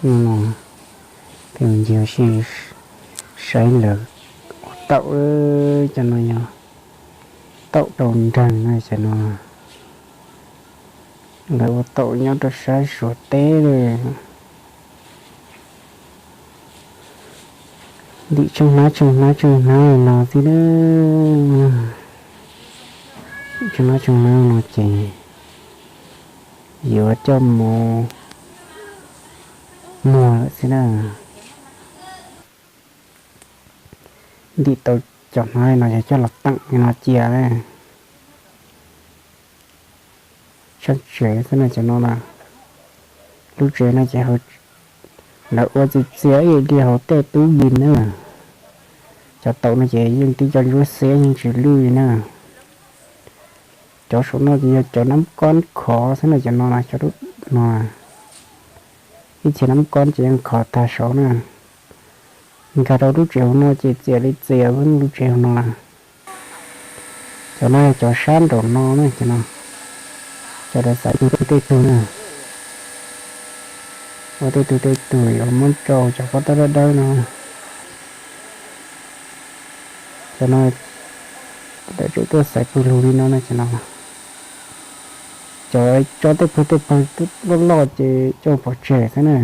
No, peb mus ncig ua si saib lawv ua taum, cov no yog taum rau nreeg na cov no. Lawv ua taum nyob rau sab Suav teb li. Ntim tsheej hnab tsheej hnab tsheej hnab li no xwb na. Ntim tsheej hnab tsheej hnab no ces yuav coj mus muag lawm xwb na. Ntim tau cov hnab li no yog coj los teem li no cia na. Tsheej tsev xwb na cov no na. Lub tsev no ces lawv ua txias txias ib yam li hauv tej tub yees na. Cov taum no ces yeej tib co ntsuab xiab yeej tsis lwj li na. Cov saum no ces yog cov nab kob khov xwb na cov no na, cov lub no. Ib txhia nab kob ces yeej khov tag saud na. Nkag rau lub tsev hauv no ces txias li txias lub tsev hauv no na. Cov no yog cov sab nraum no na cov no. Cov lawv xaiv tej tug tej tug na. Ua tej tug tej tug yuav muab rau cov pob tawb dawb dawb no. Cov no lawv tseem tuaj xaiv pawg lug li no na cov no. Cov tso tej pawg tej pawg loj loj ces coj pov tseg xwb na.